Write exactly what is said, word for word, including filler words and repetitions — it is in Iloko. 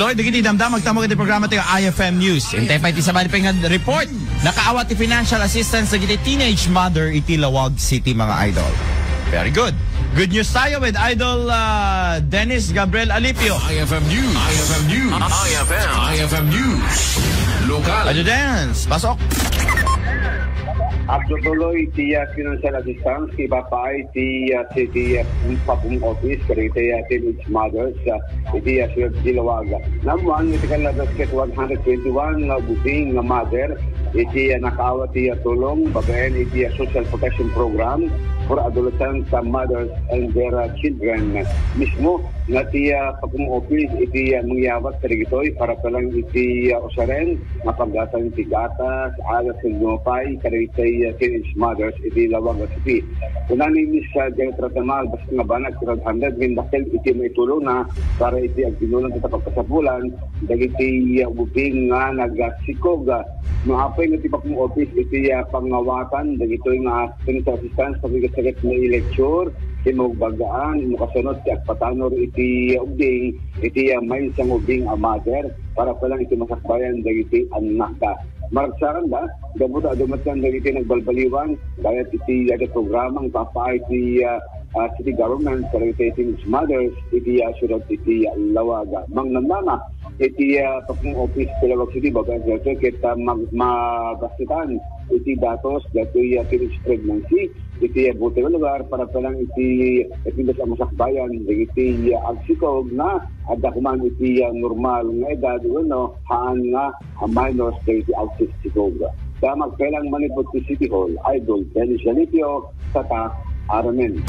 Toy, dagiti damdam, magtamo iti programa ti I F M News. Intay pa iti sabali pay nga report. Nakaawat ti financial assistance dagiti teenage mother iti Laoag City, mga idol. Very good. Good news tayo with Idol, uh, Dennis Gabriel Alipio. I F M News. I F M News. I F M. I F M News. Lokal. Idol Dennis, pasok. Agtutuloy ti, ah, financial assistance ti ipapaay ti, ah, city, ah, PAPUM office kadagiti, ah, teenage mothers, ah, iti, ah, Siyudad ti Laoag. Naammuan iti kaladas ket one hundred twenty-one nga ubing nga mother iti, ah, nakaawat ti, ah, tulong babaen iti, ah, Social Protection Program for Adolescent, ah, Mothers and their, ah, Children. Mismo nga ti, ah, PAPUM office iti, ah, mangyawat kadagitoy para pa lang iti, ah, usaren nga paggasan ti gatas, alas ken lumapay kadagiti, uh, teenage mothers iti Laoag a City. Kuna ni Miss, uh, Janet Ratamal, basta nga banag ti five hundred nga dakkel iti maitulongna para iti agbinulan iti pagkasapulan dagiti, uh, ubing nga nagsikog. No apay nga ti PAPUM office iti, uh, pangawatan dagitoy nga financial assistance, pagkasakit nga i-lecture, ti mabagbagaan, no kasunod ti agpatanor iti, uh, ubing, iti, uh, maysa nga ubing a mother, para pa lang iti masakbayan dagiti annakda. Maragsakan da, gapu ta adu met dagiti nagbalbaliwan, kayat iti ada programang ipapaay ti, ah, ah, city government, kadagiti teenage mothers, iti, ah, siyudad iti, ah, Laoag. Mangnamnama, iti, ah, PAPUM office ti Laoag City, babaen ket, ah, mag-, mabasetan iti datos, datoy, ah, teenage pregnancy, iti, ah, buti nga lugar, para pa lang iti, iti bes a masakbayan, dagiti, ah, agsikog nga adda koma iti, ah, normal nga edad, wenno haan nga, ah, minors dagiti agsiksikog. Kaya magkailang manipod ti City Hall, Idol Dennis Jalipio, Tatak, Aramen.